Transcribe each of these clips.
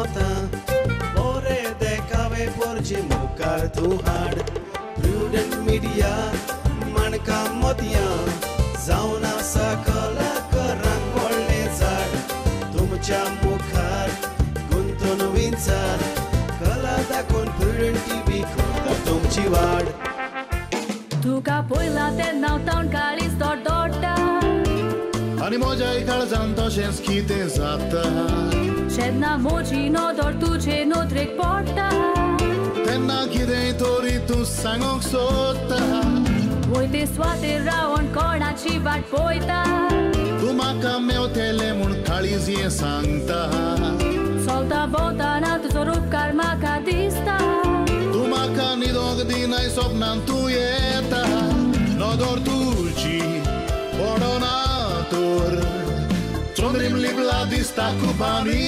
मोतां बोरे देखावे पोरचे मुखार तूं हाड प्रुडंट मिडिया माणका मोतयां जावन आसा कलाकारांक व्हडलें झाड तुमच्या मुखार गुंतून विंचार कला दाखोवन प्रुडंट टीव्ही करता तुमची वाड. तुका पयला तेन्ना तावन काळीज दोडटा आनी म्हज्या काळजान तशेंच कितें जाता जेन्ना म्हजी नदर तुजे नदरेक पडटा तेन्ना कितें तरी तूं सांगूंक सोदता वयते स्वातेर रावन कोणाची वाट पळयता तूं म्हाका मेवतलें म्हूण काळीज हें सांगता चलता भोंवतना तुजो रुपकार म्हाका दिसता तूं म्हाका न्हिदोंक दिनाय सपनान तूं येता नदर तुजी पडना तर चंद्रीम लिपला दिसता कुपांनी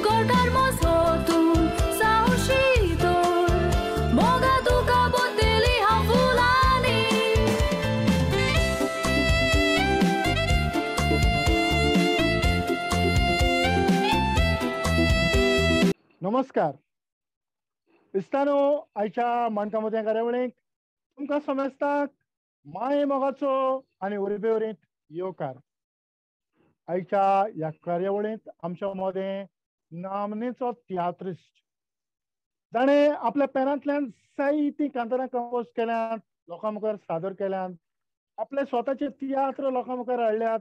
गोरकार मोसो तूं सावशी तर मोगा तुका बोतेली हांव फुलांनी. नमस्कार इस्तानो, आयच्या माणका मोतयां कार्यावळीक तुमकां समेस्ताक माये मोगाचो आनी उर्बेवरीत येवकार. आयच्या ह्या कार्यावळींत आमच्या मदें नामनेचो तियात्रिस्ट जाणें आपल्या पेनांतल्यान जायतीं कांतारां कंपोज केल्यांत, लोकां मुखार सादर केल्यांत, आपले स्वताचे तियात्र लोकां मुखार हाडल्यात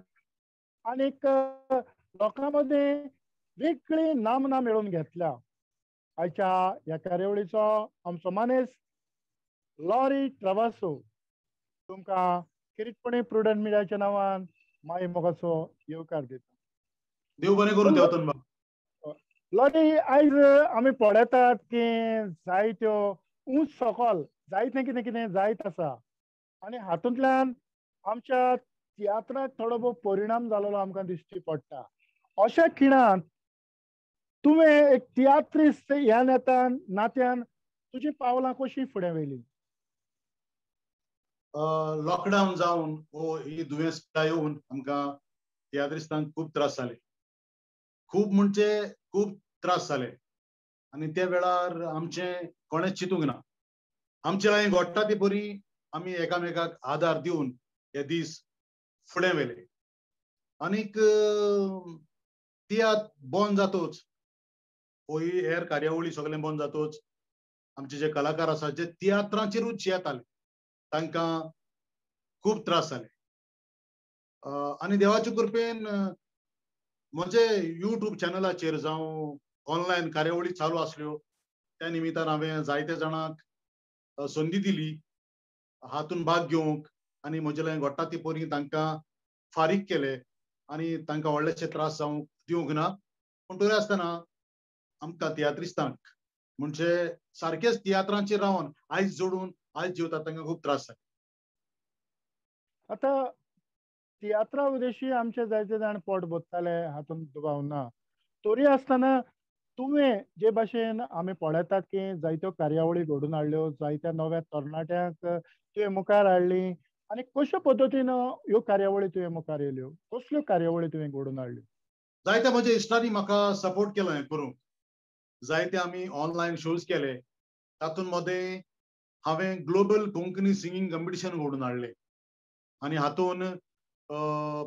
आनीक लोकां मदें वेगळी नामना मेळोवन घेतल्या. आयच्या ह्या कार्यावळीचो आमचो मानेस्त लॉरी ट्रावासो तुमकां किरीटपणी प्रुडंट मिडियाच्या नांवान माये मोगाचो येवकार दिता. देव बरें करूं देवतन बाब. लॉरी, आयज आमी पळयतात की जायत्यो ऊंच सकल जायतें कितें कितें जायत आसा आनी हातूंतल्यान आमच्या तियात्राक थोडो भोव परिणाम जालेलो आमकां दिश्टी पडटा. अशा खिणांत तुवें एक तियात्रिस्त ह्या नेतान नात्यान तुजी पावलां कशीं फुडें व्हेलीं? लॉकडावन जावन हो ही दुयेंस येवन आमकां तियात्रिस्तांक खूब त्रास जाले, खूब म्हणजे खूब त्रास जाले आनी त्या वेळार आमचें कोणेंच चिंतूंक ना. आमचे लागीं घडटा ती बरी आमी एकामेकाक आदार दिवन हे दीस फुडें व्हेले. आनीक तियात्र बंद जातोच हो ही हेर कार्यावळी सगळें बंद जातोच आमचे जे कलाकार आसा जे तियात्रांचेरूच जियेताले तांकां खूब त्रास जाले. आनी देवाचे कृपेन म्हजे यूट्यूब चॅनलाचेर जावं ऑनलायन कार्यावळी चालू आसल्यो त्या निमित्तान हांवें जायते जाणांक संदी दिली हातून भाग घेवंक आनी म्हजे लागीं घडटा ती परी तांकां फारीक केले आनी तांकां व्हडलेशे त्रास जावंक दिवंक ना. पूण तरी आसतना आमकां तियात्रिस्तांक म्हणजे सारकेच तियात्रांचेर रावन आयज जोडून आयज जेवतात तांकां खूब त्रास जाले. आतां तियात्रा उद्देशी आमचे जायते जाण पोट भरताले हातूंत दुबाव ना, तरी आसतना तुवें जे भाशेन आमी पळयतात की जायत्यो कार्यावळी घडोवन हाडल्यो, जायत्या नव्या तरणाट्यांक तुवें मुखार हाडली आनी कश्या पद्दतीन ह्यो कार्यावळी तुवें मुखार येयल्यो, कसल्यो कार्यावळी तुवें घडोवन हाडल्यो? जायत्या म्हज्या इश्टांनी म्हाका सपोर्ट केलो हें करूंक. जायते आमी ऑनलायन शोज केले, तातूंत मदें हांवें ग्लोबल कोंकणी सिंगींग कॉम्पिटिशन घडोवन हाडलें आनी हातून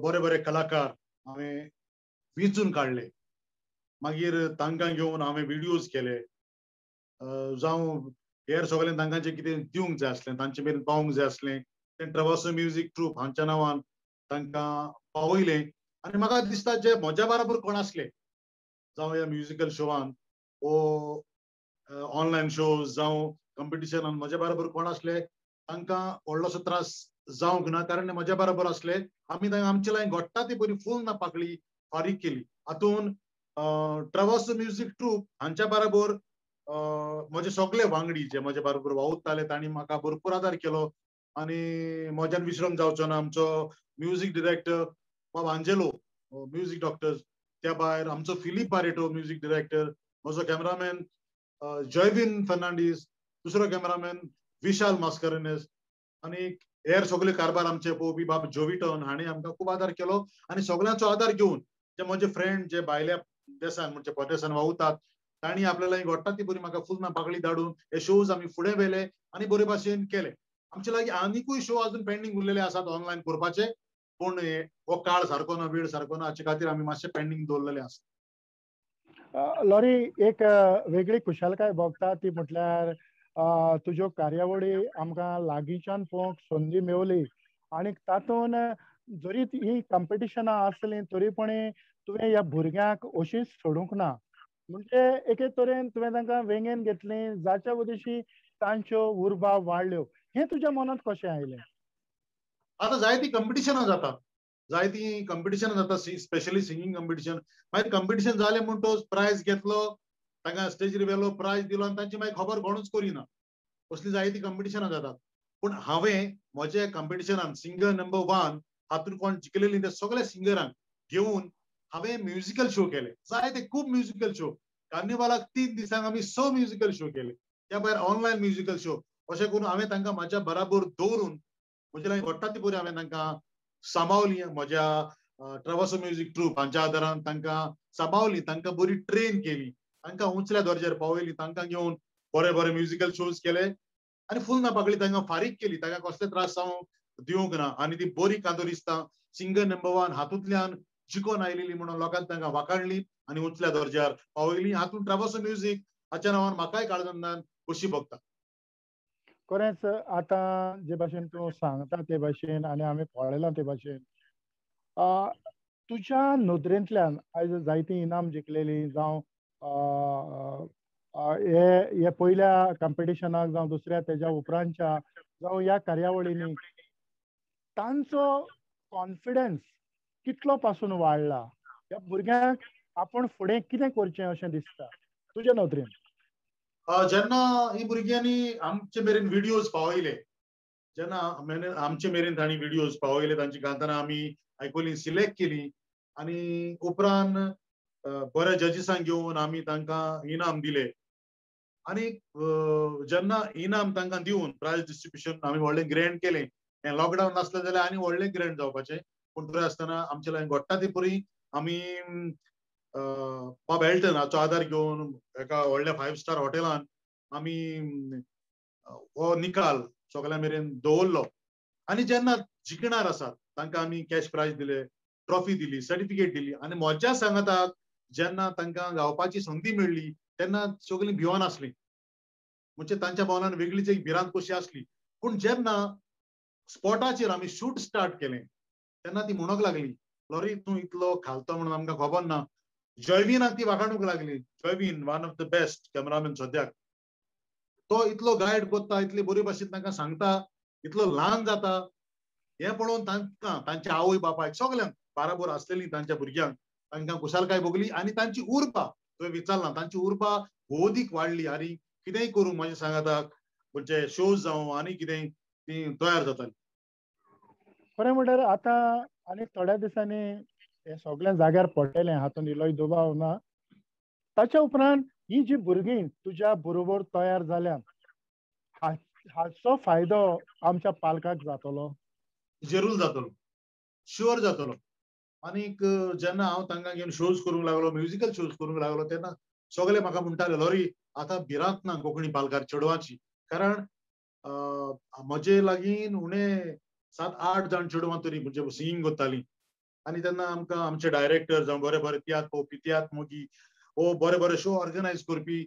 बरे बरे कलाकार हांवें वेंचून काडले. मागीर तांकां घेवन हांवें विडियोज केले, जावं हेर सगळें तांकां जें कितें दिवंक जाय आसलें तांचे मेरेन पावोवंक जाय आसलें तें ट्रावासो म्युजीक ट्रूप हांच्या नांवान तांकां पावयलें. आनी म्हाका दिसता जे म्हज्या बराबर कोण आसले जावं ह्या म्युजिकल शोवान वो ऑनलायन शोज जावं कॉम्पिटिशनान म्हज्या बराबर कोण आसले तांकां व्हडलोसो त्रास जावंक ना, कारण म्हज्या बराबर आसले. आमी तांकां आमचे लागीं घडटा ती बरी फूल ना पाकळी फारीक केली. हातून ट्रावासो म्युजीक ट्रूप हांच्या बराबर म्हजे सगळे वांगडी जे म्हज्या बरोबर वावुरताले तांणी म्हाका भरपूर आदार केलो आनी म्हज्यान विश्रम जावचो ना. आमचो म्युजीक डिरेक्टर बाब आंजेलो म्युजीक डॉक्टर, त्या भायर आमचो फिलीप बारेटो म्युजीक डिरेक्टर, म्हजो कॅमेरामॅन जयवीन फर्नांडीस, दुसरो कॅमेरामॅन विशाल मास्करेनस आनी हेर सगळे कारभार आमचे पळोवपी बाब जोविटन हांणी आमकां खूब आदार केलो. आनी सगळ्यांचो आदार घेवन जे म्हजे फ्रेंड जे भायल्या देसान म्हणजे परदेसान वावुरतात तांणी आपल्याला घडटा ती बरी म्हाका फुलना पाकळी धाडून हे शोज आमी फुडें व्हेले आनी बरे भाशेन केले. आमचे लागीं आनिकूय शो अजून पेंडींग उरलेले आसात ऑनलायन करपाचे, पूण हो काळ सारको ना, वेळ सारको ना, हाचे खातीर आमी मातशे पेंडींग दवरलेले आसा. लॉरी, एक वेगळी खुशालकाय भोगता ती म्हटल्यार तुज्यो कार्यावळी आमकां लागींच्यान पळोवंक संदी मेवली आनी तातूंत जरी ही कॉम्पिटिशनां आसलीं तरी पण तुवें ह्या भुरग्यांक अशीच सोडूंक ना, म्हणजे एके तरेन तुवें तांकां वेंगेन घेतलीं जाच्या उदेशी तांच्यो उर्बा वाडल्यो. हें तुज्या मनांत कशें आयलें? आतां जायतीं कॉम्पिटिशनां जातात, जायतीं कॉम्पिटिशनां जाता, स्पेशली सिंगींग कॉम्पिटिशन. मागीर कॉम्पिटिशन जालें म्हणटच प्रायज घेतलो, तांकां स्टेजीर व्हेलो, प्रायज दिलो आनी तांची मागीर खबर कोणूच करिना. असलीं जायतीं कॉम्पिटिशनां जातात. पूण हांवें म्हज्या कॉम्पिटिशनान सिंगर नंबर 1 हातून कोण जिखलेलीं त्या सगळ्या सिंगरांक घेवन हांवें म्युजिकल शो केले, जायते खूब म्युजिकल शो. कार्निवालाक 3 दिसांक आमी 6 म्युजिकल शो केले, त्या भायर ऑनलायन म्युजिकल शो. अशें करून हांवें तांकां म्हाज्या बराबर दवरून म्हजे लागीं घडटा ती बरी हांवें तांकां सांबावली. म्हज्या ट्रेवसो म्युजीक ट्रूप हांच्या आदारान तांकां सांबावली, तांकां बरी ट्रेन केली, तांकां उंचल्या दर्ज्यार पावयली, तांकां घेवन बरे बरे म्युजिकल शोज केले आनी फुलना पाकळी तांकां फारीक केली, तांकां कसले त्रास जावंक दिवंक ना. आनी ती बरी कांदोरिस्ता सिंगर नंबर 1 हातूंतल्यान जिकोन आयलेली म्हणून लोकांक तांकां वाखाणली आनी उंचल्या दर्ज्यार पावयली. हातूंत ट्रेवसो म्युजीक हाच्या नांवान म्हाकाय काळजांतल्यान खोशी भोगता. खरेंच आतां जे भाशेन तूं सांगता ते भाशेन आनी आमी पळयलां ते भाशेन तुज्या नदरेंतल्यान आयज जायतीं इनाम जिखलेलीं जावं हे पयल्या कॉम्पिटिशनाक जावं दुसऱ्या तेज्या उपरांतच्या जावं ह्या कार्यावळींनी तांचो कॉन्फिडन्स कितलो पासून वाडला? ह्या भुरग्यांक आपूण फुडें कितें करचें अशें दिसता तुज्या नदरेन? जेन्ना ही भुरग्यांनी आमचे मेरेन व्हिडियोज पावयले, जेन्ना आमचे मेरेन तांणी व्हिडियोज पावयले, तांची गांताना आमी आयकली, सिलेक्ट केली आनी उपरांत बऱ्या जजीसांक घेवन आमी तांकां इनाम दिले. आनी जेन्ना इनाम तांकां दिवन प्रायज डिस्ट्रिब्युशन आमी व्हडलें ग्रँड केलें. हें लॉकडावन नासलें जाल्यार आनी व्हडलें ग्रँड जावपाचें, पूण तरी आसतना आमचे लागीं घडटा ती बरी आमी बाब एल्टन हाचो आदार घेवन एका व्हडल्या 5 स्टार हॉटेलान आमी हो निकाल सगळ्यां मेरेन दवरलो. आनी जेन्ना जिखणार आसात तांकां आमी कॅश प्रायज दिले, ट्रॉफी दिली, सर्टिफिकेट दिली. आनी म्हज्या सांगाताक जेन्ना तांकां गावपाची संदी मेळ्ळी तेन्ना सगळीं भिवन आसलीं, म्हणजे तांच्या मनान वेगळीच एक भिरांत कशी आसली. पूण जेन्ना स्पॉटाचेर आमी शूट स्टार्ट केलें तेन्ना ती म्हणूंक लागली, लॉरी तूं इतलो खालतो म्हणून आमकां खबर ना. जॉयवीनाक ती वाखाणूंक लागली. Joyvin one of the best cameraman सद्याक, तो इतलो गायड करता, इतले बरे भाशेन तांकां सांगता, इतलो ल्हान जाता. हें पळोवन तांकां तांच्या आवय बापायक सगल्यांक बाराबर आसलेली तांच्या भुरग्यांक तांकां खुशालकाय भोगली आनी तांची उर्बा, तुवें विचारला, तांची उर्बा भोवदीक वाडली आनी कितेंय करूंक म्हज्या सांगाताक म्हणजे शोज जावं आनी कितेंय ती तयार जाताली. खरें म्हणल्यार आतां आनी थोड्या दिसांनी हे सगळें जाग्यार पडटलें हातूंत इल्लोय दुबाव ना. ताच्या उपरांत ही जी भुरगीं तुज्या बरोबर तयार जाल्यात हाचो फायदो आमच्या पालकाक जातलो? जरूर जातलो, शुअर जातलो. आनीक जेन्ना हांव तांकां घेवन शोज करूंक लागलो, म्युजिकल शोज करूंक लागलो, तेन्ना सगळे म्हाका म्हणटाले, लॉरी आतां भिरांत ना कोंकणी पालकार चेडवांची, कारण म्हजे लागीं उणे 7-8 जाण चेडवां तरी म्हणजे सिंगींग करतालीं. आनी तेन्ना आमकां आमचे डायरेक्टर जावं बरे बरे तियात्र पळोवपी, तियात्र मोगी वो बरे बरे शो ऑर्गनायज करपी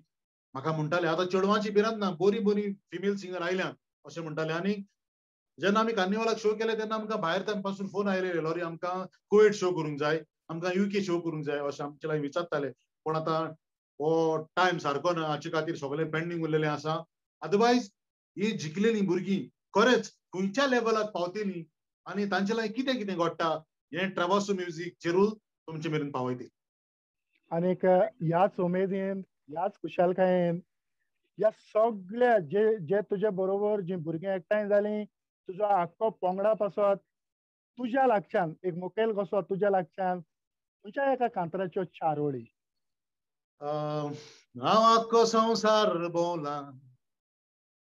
म्हाका म्हणटाले आतां चेडवांची भिरांत ना, बरी बरी फिमेल सिंगर आयल्यात अशें म्हणटाले. आनी जेन्ना आमी कार्निवालाक शो केले तेन्ना आमकां भायर पासून फोन आयले, लॉरी आमकां कुवेट शो करूंक जाय, आमकां युके शो करूंक जाय अशें आमचे लागीं विचारताले. पूण आतां हो टायम सारको ना, हाचे खातीर सगळें पेंडींग उरलेलें आसा. अदरवायज ही जिखलेलीं भुरगीं खरेंच खंयच्या लेवलाक पावतलीं आनी तांचे लागीं कितें कितें घडटा हें ट्रेवसो म्युजीक जरूर तुमचे मेरेन पावयतली. आनीक ह्याच उमेदीन, ह्याच खुशालकायेन ह्या सगळ्या जे जे तुजे बरोबर जी भुरगीं एकठांय जालीं, तुजो आख्खो पंगडा पासत तुज्या लागच्यान एक मुखेल कसो तुज्या लागच्यान तुज्या एका कांतराच्यो 4 ओळी. हांव आख्खो संवसार भोंवला,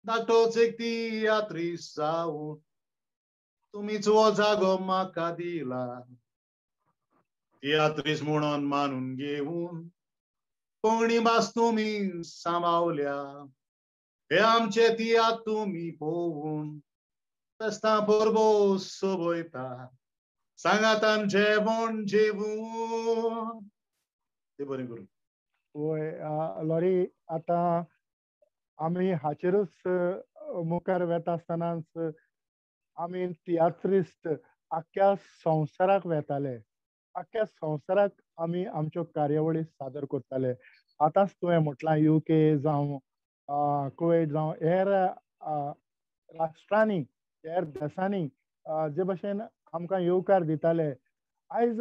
धाकटोच एक तियात्रीस जावन, तुमीच हो जागो म्हाका दिला, तियात्रीस म्हणून मानून घेवन कोंकणी भास तुमी सांबावल्या, हे आमचे तियात्र तुमी पोवून फेस्तां परबो सोबयता, सांगातान जेवण जेवून. ते बरें करून. वय लॉरी, आतां आमी हाचेरूच मुखार वेता आसतनाच आमी तियात्रिस्त आख्ख्या संवसाराक वेताले, आख्ख्या संवसाराक आमी आमच्यो कार्यावळी सादर करताले. आतांच तुवें म्हटलां UK जावं कुवेट जावं हेर राष्ट्रांनी हेर देशांनी जे भशेन आमकां येवकार दिताले, आयज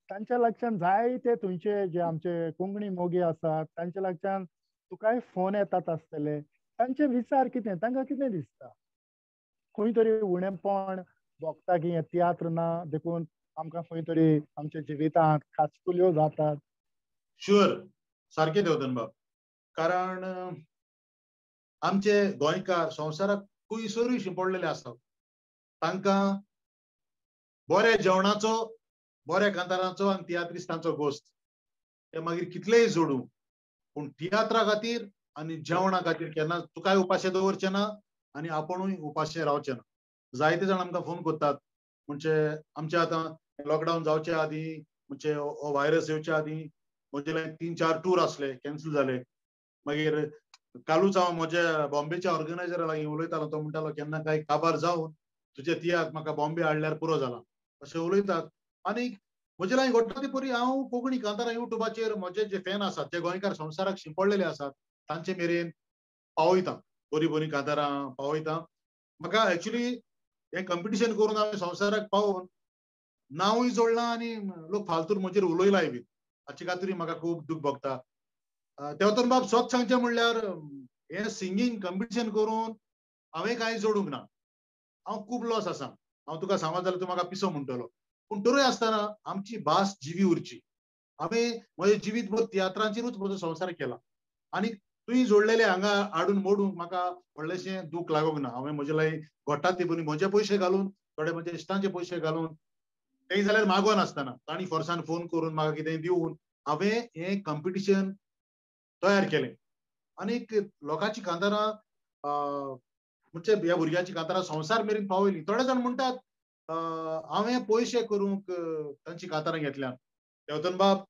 तांच्या लागच्यान जायते तुमचे जे आमचे कोंकणी मोगी आसात तांच्या लागच्यान तुकाय फोन येतात आसतले. तांचे विचार कितें, तांकां कितें दिसता? खंय तरी उणेपण भोगता की हें तियात्र ना देखून आमकां खंय तरी आमच्या जिवितांत खाचकुल्यो जातात? शुअर, सारकें देवतन बाब, कारण आमचे गोंयकार संवसाराक खुंयसरूय शिंपडलेले आसात. तांकां बऱ्या जेवणाचो, बऱ्या कांतारांचो आनी तियात्रिस्तांचो गोश्त, ते मागीर कितलेय जोडूं, पूण तियात्रा खातीर आनी जेवणा खातीर केन्ना तुकाय उपाशे दवरचें ना आनी आपुणूय उपाशे रावचें ना. जायते जाण आमकां फोन करतात, म्हणजे आमचे आतां लॉकडावन जावचे आदीं, म्हणजे हो व्हायरस येवच्या आदीं म्हजे लागीं 3-4 टूर आसले, कॅन्सल जाले. मागीर कालूच हांव म्हज्या बॉम्बेच्या ऑर्गनायझरा लागीं उलयतालो, तो म्हणटालो केन्ना काय काबार जावन तुजे तियात्र म्हाका बॉम्बे हाडल्यार पुरो जाला, अशें उलयतात. आनी म्हजे लागीं घडटा ती परी हांव कोंकणी कांतारां युट्यूबाचेर म्हजे जे फॅन आसात, जे गोंयकार संवसाराक शिंपडलेले आसात तांचे मेरेन पावयता, बरीं बरीं कांतारां पावयता. म्हाका एक्चुली हें कंपिटिशन करून हांवें संवसाराक पावोवन नांवूय जोडलां आनी लोक फालतूर म्हजेर उलयलाय बी, हाचे खातीरूय म्हाका खूब दूख भोगता. देवतन बाब, सत सांगचें म्हणल्यार हें सिंगींग कंपिटिशन करून हांवें कांय जोडूंक ना, हांव खूब लॉस आसा. हांव तुका सांगत जाल्यार तूं म्हाका पिसो म्हणटलो, पूण तरूय आसतना आमची भास जिवी उरची. हांवें म्हजें जिवीतभर तियात्रांचेरूच म्हजो संवसार केला आनी तुवें जोडलेले हांगा हाडून मोडूंक म्हाका व्हडलेशें दूख लागूंक ना. हांवें म्हजे लागीं घडटा ते पयलीं म्हजे पयशे घालून, थोडे म्हजे इश्टांचे पयशे घालून, तें जाल्यार मागोन आसतना तांणी फोर्सान फोन करून म्हाका कितें दिवन हांवें हें कंपिटिशन तयार केलें. आनीक लोकांची कांतारां म्हणजे ह्या भुरग्यांची कांतारां संवसार मेरेन पावयली. थोडे जाण म्हणटात हांवें पयशे करूंक तांची कांतारां घेतल्यात. देवतन बाब,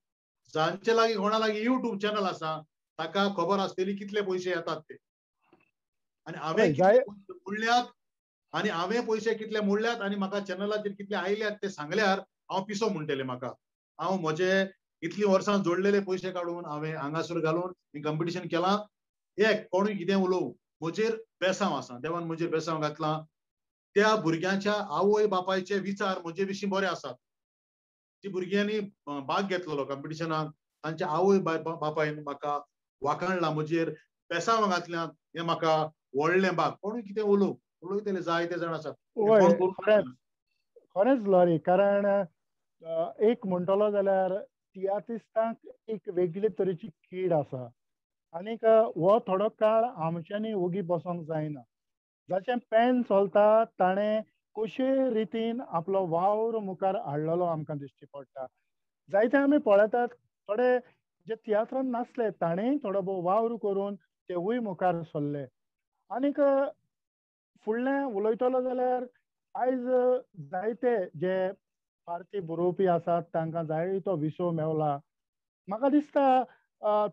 जांचे लागीं कोणा लागीं युट्यूब चॅनल आसा ताका खबर आसतली कितले पयशे येतात ते, आनी हांवें मोडल्यात आनी हांवें पयशे कितले मोडल्यात आनी म्हाका चॅनलाचेर कितले आयल्यात ते सांगल्यार हांव पिसो म्हणटलें म्हाका. हांव म्हजे इतलीं वर्सां जोडलेले पयशे काडून हांवें हांगासर घालून कंपिटिशन केलां. एक कोणूय कितें उलोवं, म्हजेर बेसांव आसा, देवान म्हजेर बेसांव घातलां. त्या भुरग्यांच्या आवय बापायचे विचार म्हजे विशीं बरे आसात. जी भुरग्यांनी भाग घेतलेलो कंपिटिशनाक तांच्या आवय बापायन म्हाका वाखाणला, म्हजेर बेसांव घातल्यात, हें म्हाका व्हडलें भाग. कोणूय कितें उलोवं, उलयतले जायते जाण आसात. खरेंच लॉरी, कारण एक म्हणटलो जाल्यार तियात्रिस्तांक एक वेगळे तरेची कीड आसा आनीक हो थोडो काळ आमच्यांनी ओगी बसोंक जायना. जाचें पेन चलता ताणें कशे रितीन आपलो वावर मुखार हाडलेलो आमकां दिश्टी पडटा. जायते आमी पळयतात थोडे जे तियात्रान नासले ताणेंय थोडो भोव वावर करून तेवूय मुखार सरले. आनीक फुडलें उलयतलो जाल्यार आयज जायते जे पार्टी बरोवपी आसात तांकां जायतो विसव मेवला. म्हाका दिसता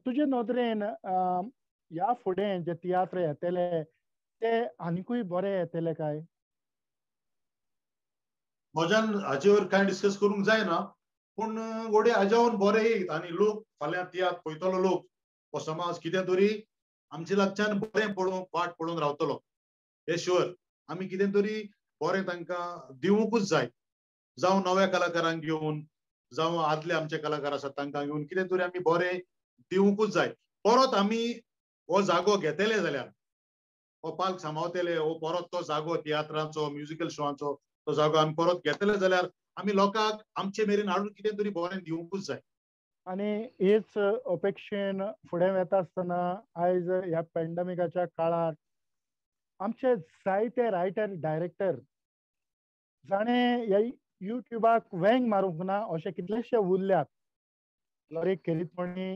तुजे नदरेन ह्या फुडें जे तियात्र येतले ते आनिकूय बरे येतले काय? म्हज्यान हाचेर कांय डिस्कस करूंक जायना, पूण घोडये हाज्याहून बरे येयत आनी लोक फाल्यां तियात्र पळयतलो, लोक हो समाज कितें तरी आमचे लागच्यान बरें पळोवंक वाट पळोवन रावतलो हें शुअर. आमी कितें तरी बरें तांकां दिवंकूच जाय, जावं नव्या कलाकारांक घेवन, जावं आदले आमचे कलाकार आसात तांकां घेवन कितें तरी आमी बरें दिवंकूच जाय. परत आमी हो जागो घेतले जाल्यार, हो पाल्क सांबाळतले, हो परत तो जागो तियात्रांचो, म्युजिकल शोआंचो तो जागो आमी परत घेतले जाल्यार आमी लोकांक आमचे मेरेन हाडून कितें तरी बरें दिवंकूच जाय. आनी हेच अपेक्षेन फुडें वता आसतना आयज ह्या पॅन्डेमिकाच्या काळार आमचे जायते रायटर डायरेक्टर जाणें ह्या युट्यूबाक वेंग मारूंक ना अशे कितलेशे उरल्यात. लॉरी खेरीतपणी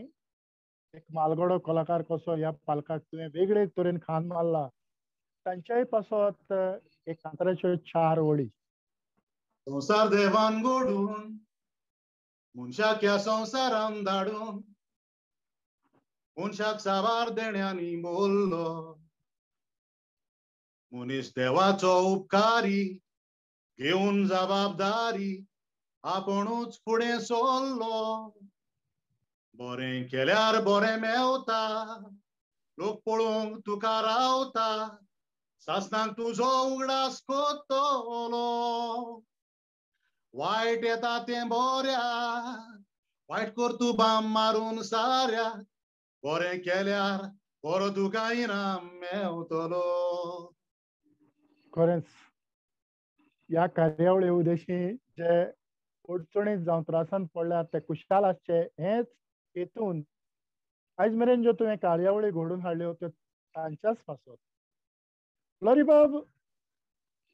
एक मालगडो कलाकार कसो ह्या पालकाक तुवें वेगळे तरेन खान मारला, तांच्याय पासत एक कांताराच्यो 4 ओळी. संवसार देवान घडून मनशाक ह्या संवसारान धाडून मनशाक साबार देण्यांनी बोल्लो, मनीस देवाचो उपकारी घेवन जबाबदारी आपुणूच फुडें सरलो, बरें केल्यार बरें मेवता, लोक पळोवंक तुका रावता, सासणाक तुजो उगडास कोत्तलो, वायट येता तें बऱ्या, वायट कर तूं बाम मारून साऱ्या, बरें केल्यार बरो तुका इनाम मेवतलो. खरेंच ह्या कार्यावळी उद्देशी जे अडचणीत जावं त्रासान पडल्यात ते खुशाल आसचे हेच हेतून आयज मेरेन ज्यो तुवें कार्यावळी घडोवन हाडल्यो त्यो तांच्याच पासत. लॉरी बाब,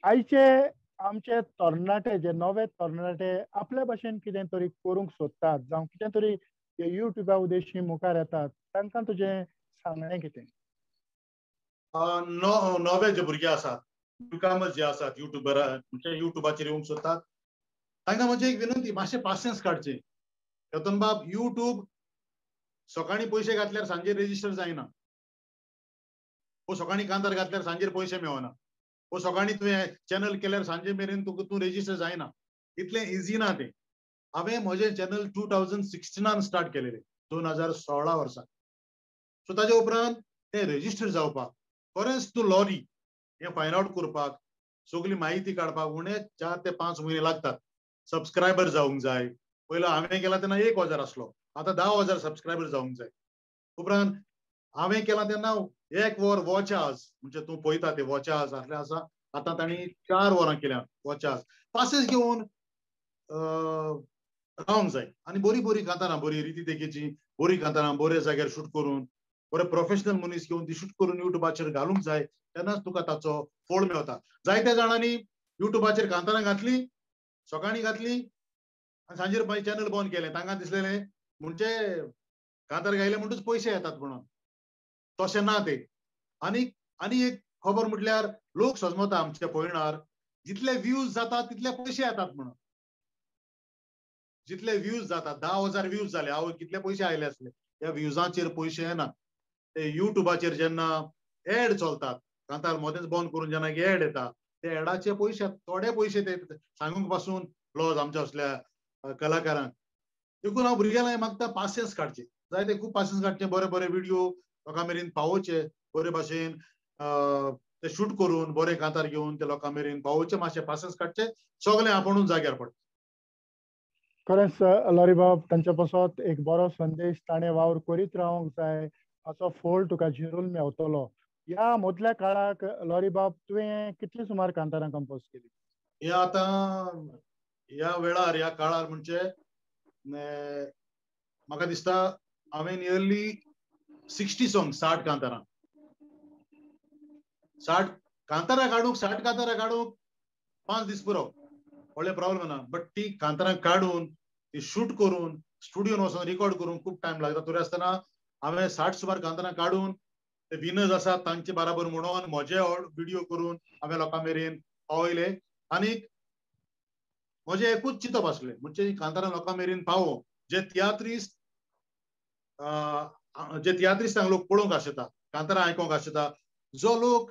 आयचे आमचे तरणाटे जे नवे तरणाटे आपल्या भाशेन कितें तरी करूंक सोदतात जावं कितें तरी युट्यूबा उद्देशी मुखार येतात, तांकां तुजें सांगणें कितें? नवे जे भुरगे आसात, न्यूकमर्स जे आसात युट्यूबर म्हणजे युट्यूबाचेर येवंक सोदतात, तांकां म्हजी एक विनंती, मातशें पासियेंस काडचें. रतन बाब, युट्यूब सकाळीं पयशे घातल्यार सांजेर रेजिस्टर जायना, वो सकाळीं कांतार घातल्यार सांजेर पयशे मेळना, वो सकाळीं तुवें चॅनल केल्यार सांजे मेरेन तुका तूं रेजिस्टर जायना. इतलें इजी ना तें. हांवें म्हजें चॅनल 2016 स्टार्ट केलेलें, 2016 वर्सा. सो ताजे उपरांत तें रेजिस्टर जावपाक खरेंच तूं लॉरी हें फायंड आवट करपाक, सगळी म्हायती काडपाक उणें 4 ते 5 म्हयने लागतात. सबस्क्रायबर जावंक जाय. पयलो हांवें केला तेन्ना 1000 आसलो, आतां 10,000 सबस्क्रायबर जावंक जाय. उपरांत हांवें केला तेन्ना 1 वर वॉच आवर्स, म्हणजे तूं पळयता ते वॉच आवर्स आसले आसा, आतां तांणी 4 वरां केल्या वॉच आवर्स. पासेस घेवन रावंक जाय आनी बरी बरी कांतारां, बरी रिती देखीची बरी कांतारां बऱ्या जाग्यार शूट करून, बरे प्रोफेशनल मनीस घेवन ती शूट करून युट्यूबाचेर घालूंक जाय, तेन्नाच तुका ताचो फळ मेवता. जायत्या जाणांनी युट्यूबाचेर कांतारां घातली, सकाळीं घातली आनी सांजेर मागीर चॅनल बंद केलें. तांकां दिसलेलें म्हणजे कांतार गायले म्हणटूच पयशे येतात म्हणून. तशें ना ते. आनी आनी एक खबर म्हटल्यार लोक सजमता आमच्या पळयणार जितले व्यूज जातात तितले पयशे येतात म्हणून. जितले व्यूज जातात, 10,000 व्यूज जाले, हांव कितले पयशे आयले आसले, ह्या व्यूजांचेर पयशे येना. ते युट्यूबाचेर जेन्ना एड चलतात, कांतार मदेंच बंद करून जेन्ना एड येता, ते एडाचे पयशे, थोडे पयशे ते सांगूंक पासून लॉज आमच्या असल्या कलाकारांक. देखून हांव भुरग्यांक मागता पासियेंस काडचें, जाय ते खूब पासियेंस काडचें, बरे बरे व्हिडियो लोकां मेरेन पावोवचे, बरे भाशेन ते शूट करून बरे कांतार घेवन ते लोकां मेरेन पावोवचे, मातशें पासियेंस काडचें, सगळें आपुणूच जाग्यार पडटा. खरेंच लॉरी बाब, तांच्या पासत एक बरो संदेश, ताणें वावर करीत रावंक जाय, हाचो फोल तुका झिरून मेवतलो. ह्या मदल्या काळाक लॉरी बाब तुवें कितली सुमार कांतारां कंपोज केली? हे आतां ह्या वेळार, ह्या काळार म्हणजे म्हाका दिसता हांवें नियरली 60 सॉंग, 60 कांतारां, 60 कांतारां काडूंक, 60 कांतारां काडूंक 5 दीस पुरो, व्हडलें प्रॉब्लम ना. बट ती कांतारां काडून ती शूट करून स्टुडियोन वचून रिकॉर्ड करूंक खूब टायम लागता. तरी आसतना हांवें 60 सुमार कांतारां काडून ते विनर्स आसात तांचे बराबर म्हणून म्हजे व्हिडियो करून हांवें लोकां मेरेन पावयले. आनी म्हजें एकूच चिंतप आसलें म्हणजे कांतारां लोकां मेरेन पावो, जे तियात्रिस्त, जे तियात्रिस्तांक लोक पळोवंक आशेता, कांतारां आयकोंक आशेता, जो लोक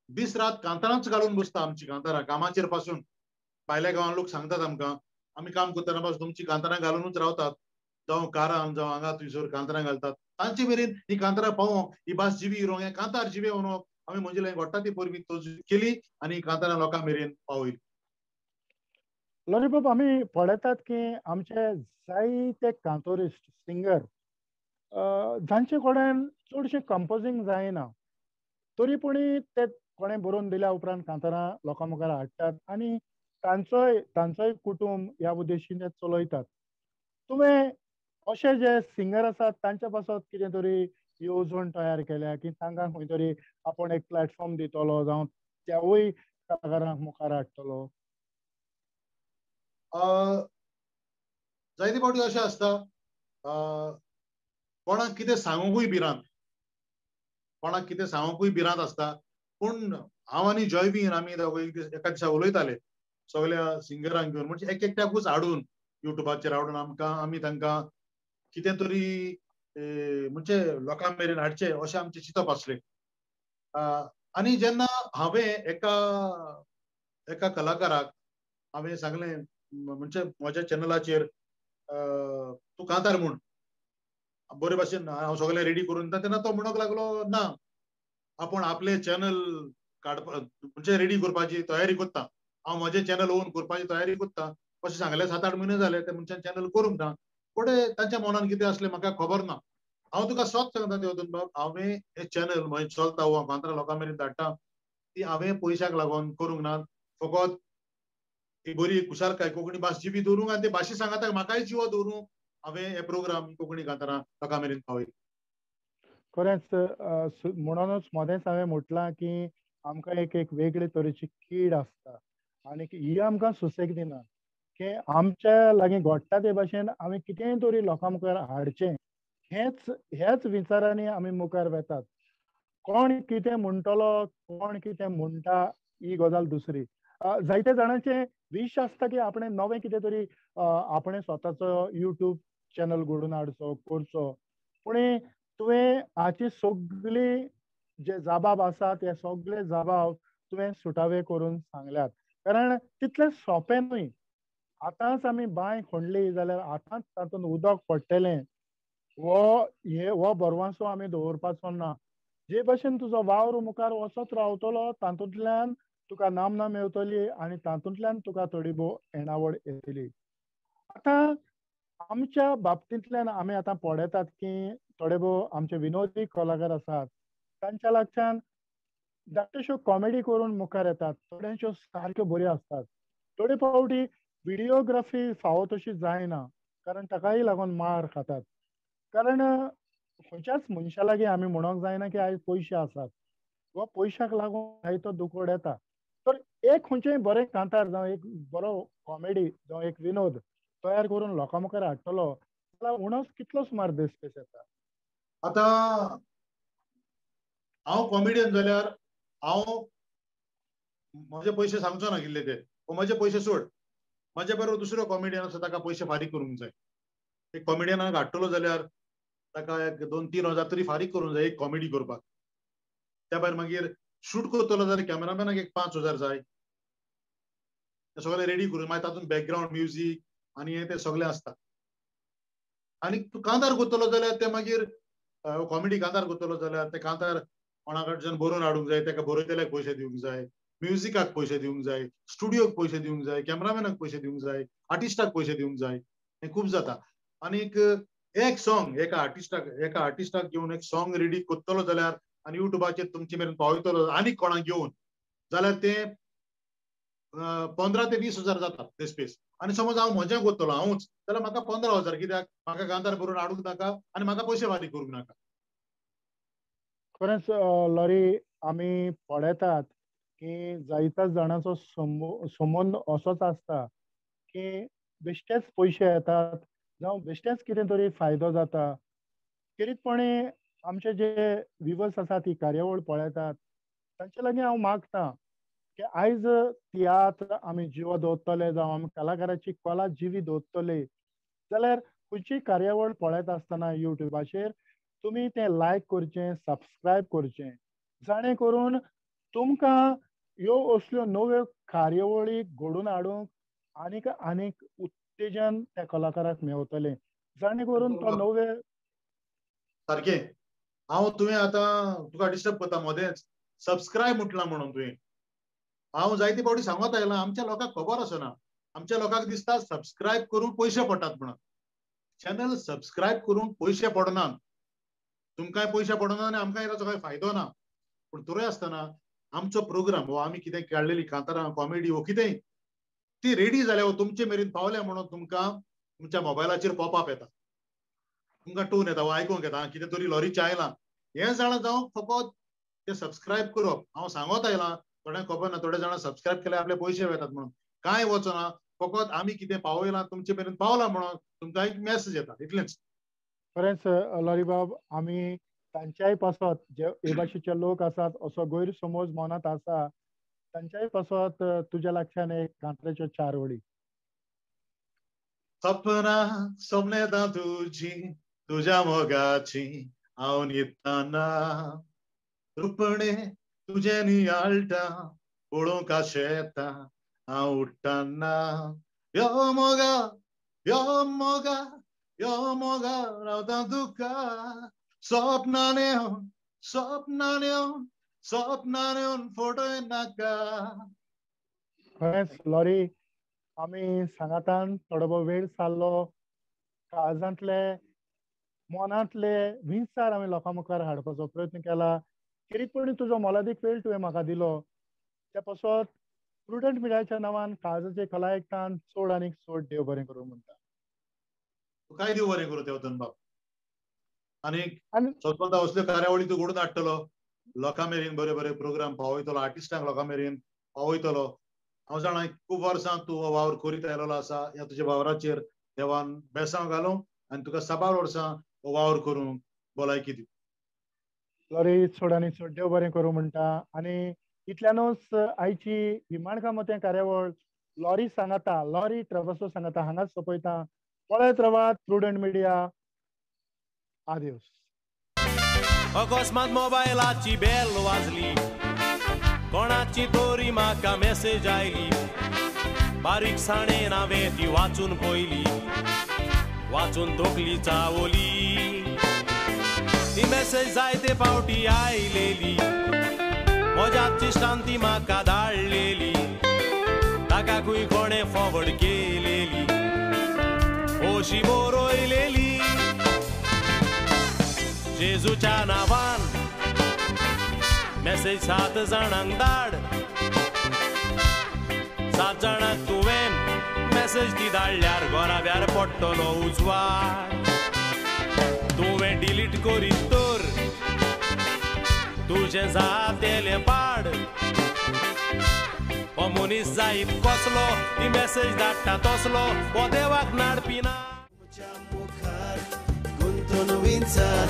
दीस रात कांतारांच घालून बसता, आमची कांतारां कामाचेर पासून भायल्या गांवान लोक सांगतात आमकां, आमी काम करतना पासून तुमची कांतारां घालुनूच रावतात, जावं कारान जावं हांगा थंयसर कांतारां घालतात, तांचे मेरेन ही कांतारां पावोवंक, ही भास जिवी उरोंक, हें कांतार जिवे उरोंक आमी म्हजे लागीं घडटा ती परबी तजवीज केली आनी कांतारां लोकां मेरेन पावयली. लॉरी बाब, आमी पळयतात की आमचे जायते कांतोरिस्ट सिंगर जांचे कडेन चडशें कंपोजींग जायना, तरी पूण ते कोणें बरोवन दिल्या उपरांत कांतारां लोकां मुखार हाडटात आनी तांचोय तांचोय कुटूंब ह्या उद्देशीन ते चलयतात. तुवें अशे जे सिंगर आसात तांच्या पासत कितें तरी येवजण तयार केल्या की तांकां खंय तरी आपूण एक प्लॅटफॉर्म दितलो जावं त्यावूय कलाकारांक मुखार हाडटलो? जायते फावटी अशें आसता कोणाक कितें सांगूंकूय भिरांत, कोणाक कितें सांगूंकूय भिरांत आसता. पूण हांव आनी जॉयवीन आमी एका दिसा उलयताले सगळ्या सिंगरांक घेवन, म्हणजे एक एकट्याकूच हाडून युट्यूबाचेर हाडून आमकां आमी तांकां कितें तरी म्हणजे लोकां मेरेन हाडचें अशें आमचें चिंतप आसलें. आनी जेन्ना हांवें एका एका कलाकाराक हांवें सांगलें म्हणजे म्हज्या चॅनलाचेर तूं कांतार म्हूण बरे भाशेन हांव सगळें रेडी करून दिता, तेन्ना तो म्हणूंक लागलो ना आपूण आपलें चॅनल काडपा म्हणजे रेडी करपाची तयारी करता, हांव म्हजें चॅनल ओन करपाची तयारी करता अशें सांगलें. 7-8 म्हयने जाले ते मनशान चॅनल करूंक ना. फुडें तांच्या मनान कितें आसलें म्हाका खबर ना. हांव तुका सत सांगता देवतन बाब, हांवें हें चॅनल म्हजें चलता हो कांतारां लोकां मेरेन धाडटा ती हांवें पयशाक लागून करूंक ना, फकत ती बरी खुशालकाय कोंकणी भास जिवी दवरूंक आनी ते भाशे सांगाताक म्हाकाय जिवो दवरूंक हांवें हे प्रोग्राम कोंकणी कांतारां लोकां मेरेन पावयले. खरेंच म्हणूनच मदेंच हांवें म्हटलां की आमकां एक एक वेगळे तरेची कीड आसता आनी ही आमकां सुसेग दिना की आमच्या लागीं घडटा ते भाशेन आमी कितेंय तरी लोकां मुखार हाडचें, हेच ह्याच विचारांनी आमी मुखार वेतात. कोण कितें म्हणटलो कोण कितें म्हणटा ही गजाल दुसरी. जायते जाणांचे विश आसता की आपणें नवें कितें तरी आपणें स्वताचो युट्यूब चॅनल घडोवन हाडचो करचो, पूण तुवें हाची सगळी जे जबाब आसा ते सगळे जबाब तुवें सुटावे करून सांगल्यात, कारण तितलें सोंपें न्हय. आतांच आमी बांय खणली जाल्यार आतांच तातूंत उदक पडटलें हो हे हो बरवासो आमी दवरपाचो ना. जे भाशेन तुजो वावर मुखार वचत रावतलो तातूंतल्यान तुका नामना मेवतली आनी तातूंतल्यान तुका थोडी भोव येणावळ येतली. आतां आमच्या बाबतींतल्यान आमी आतां पळयतात की थोडे भोव आमचे विनोदी कलाकार आसात तांच्या लागच्यान धाकट्योश्यो कॉमेडी करून मुखार येतात, थोड्यांच्यो सारक्यो बऱ्यो आसतात, थोडे फावटी व्हिडियोग्राफी फावो तशी जायना कारण ताकाय लागून मार खातात. कारण खंयच्याच मनशा लागीं आमी म्हणूंक जायना की आयज पयशे आसात वा पयशाक लागून आयज तो दुखवड येता. तर एक खंयचेंय बरें कांतार जावं एक बरो कॉमेडी जावं एक विनोद तयार करून लोकां मुखार हाडटलो जाल्यार उणोच कितलो सुमार दसपेस येता. आतां हांव कॉमेडियन जाल्यार हांव म्हजे पयशे सांगचो ना कितले ते, म्हजे पयशे सोड, म्हजे बरोबर दुसरो कॉमेडियन आसा ताका पयशे फारीक करूंक जाय. एक कॉमेडियनाक हाडटलो जाल्यार ताका एक 2-3 हजार तरी फारीक करूंक जाय एक कॉमेडी करपाक. त्या भायर मागीर शूट करतलो जाल्यार कॅमेरामॅनाक एक 5,000 जाय, ते सगळें रेडी करून मागीर तातूंत बॅकग्रावंड म्युजीक आनी हें तें सगळें आसता. आनी तूं कांतार करतलो जाल्यार ते मागीर कॉमेडी कांतार करतलो जाल्यार ते कांतार कोणा कडच्यान बरोवन हाडूंक जाय, ताका बरयतल्याक पयशे दिवंक जाय, म्युजिकाक पयशे दिवंक जाय, स्टुडियोक पयशे दिवंक जाय, कॅमेरामॅनाक पयशे दिवंक जाय, आर्टिस्टाक पयशे दिवंक जाय, हें खूब जाता. आनीक एक सॉंग एका आर्टिस्टाक घेवन एक सॉंग रेडी करतलो जाल्यार आनी युट्यूबाचेर तुमचे मेरेन पावयतलो आनी कोणाक घेवन जाल्यार तें 15 ते 20 हजार जाता ते स्पेस. आनी समज हांव म्हजें करतलो हांवूच जाल्यार म्हाका 15,000, कित्याक म्हाका कांतार बरोवन हाडूंक नाका आनी म्हाका पयशे फारीक करूंक नाका. खरेंच लॉरी आमी पळयतात की जायत्या जाणांचो संबंद असोच आसता की बेश्टेच पयशे येतात जावं बेश्टेच कितें तरी फायदो जाता. खेरीतपणी आमचे जे विवर्स आसात ती कार्यावळ पळयतात तांचे लागीं हांव मागता की आयज तियात्र आमी जिवो दवरतले जावं आमी कलाकाराची कला जिवी दवरतले जाल्यार खंयची कार्यावळ पळयता आसतना युट्यूबाचेर तुमी तें लायक करचें, सबस्क्रायब करचें, जाणें करून तुमकां ह्यो असल्यो नव्यो कार्यावळी घडोवन हाडूंक आनीक आनीक उत्तेजन त्या कलाकाराक मेवतलें, जाणें करून तो नवे सारकें. हांव तुवें आतां तुका डिस्टर्ब करता मदेंच, सबस्क्रायब म्हटलां म्हणून तुवें, हांव जायते फावटी सांगत आयलां आमच्या लोकांक खबर आसना, आमच्या लोकांक दिसता सबस्क्रायब करूंक पयशे पडटात म्हणून. चॅनल सबस्क्रायब करूंक पयशे पडनात, तुमकांय पयशे पडना आनी आमकांय ताचो कांय फायदो ना. पूण तरी आसतना आमचो प्रोग्राम हो आमी कितें काडलेली कांतारां कॉमेडी हो कितेंय ती रेडी जाल्या हो तुमचे मेरेन पावल्या म्हणून तुमकां तुमच्या मोबायलाचेर पॉपअप येता, तुमकां टोन येता, आयकूंक येता कितें तरी लॉरीचें आयलां. हें जाणां जावंक फकत तें सबस्क्रायब करप. हांव सांगत आयलां थोड्यांक खबर ना, थोडे जाणां सबस्क्रायब केल्यार आपले पयशे वेतात म्हणून, कांय वचना. फकत आमी कितें पावयलां तुमचे मेरेन पावलां म्हणून तुमकां एक मॅसेज येता इतलेंच. खरेंच लॉरीबाब, आमी तांच्याय पासत जे हे भाशेचे लोक आसात असो गैरसमज मनांत आसा तांच्याय पासत तुज्या लागच्यान एक कांतरेच्यो चार वळी. सपना सोमनेता तुजी तुज्या मोगाची हांव न्हिदतना, रुपणे तुजें नियाळटा पळोवंक आशेता हांव उठ्ठना, यो मोगा यो मोगा यो मोगा रावता तुका, सपनान येवन सपनान येवन सपनान येवन फोटो नाका. खरेंच लॉरी, आमी सांगातान थोडो भोव वेळ सारलो, काळजांतले मनांतले विचार आमी लोकां मुखार हाडपाचो प्रयत्न केला. खेरीतपणी तुजो मोलादीक वेळ तुवें म्हाका दिलो त्या पासत प्रुडंट मिडियाच्या नांवान काळजाचे खलायकतान चड आनी चड देव बरें करूं म्हणटा. काय देव बरें करूं देवतन बाब, आनी स्वता असल्यो कार्यावळी तूं घडोवन हाडटलो, लोकां मेरेन बरे बरे प्रोग्राम पावयतलो, आर्टिस्टांक लोकां मेरेन पावयतलो. हांव जाणा खूब वर्सां तूं हो वावर करीत आयलेलो आसा, ह्या तुज्या वावराचेर देवान बेसांव घालूं आनी तुका साबार वर्सां हो वावर करूंक भलायकी दी. लॉरी चड आनी चड देव बरें करूं म्हणटा. आनी इतल्यानूच आयची विमानका मतें कार्यावळ लॉरी सांगाता, लॉरी ट्रॅव्हल्सो सांगाता हांगाच सोंपयता. पळयत रावात प्रुडंट मिडिया. आदियोस. अकस्मात मोबायलाची बेल वाजली, कोणाची तरी म्हाका मेसेज आयली, बारीक साणेन हांवें ती वाचून पळयली, वाचून तकली चावली. ती मेसेज जायते फावटी आयलेली, म्हज्या इश्टान ती म्हाका धाडलेली, ताका खंय कोणें फॉवर्ड केलेली, अशी बरयलेली, जेजूच्या नांवान मेसेज 7 जाणांक धाड, 7 जाणांक तुवें मेसेज ती धाडल्यार घराब्यार पडटलो उजवाड. तुवें डिलीट करीत तर तुजें जातेलें पाड, हो मनीस जायत कसलो ती मेसेज धाडटा तसलो, हो देवाक नाडपी ना. मुखार गुंतून विंचार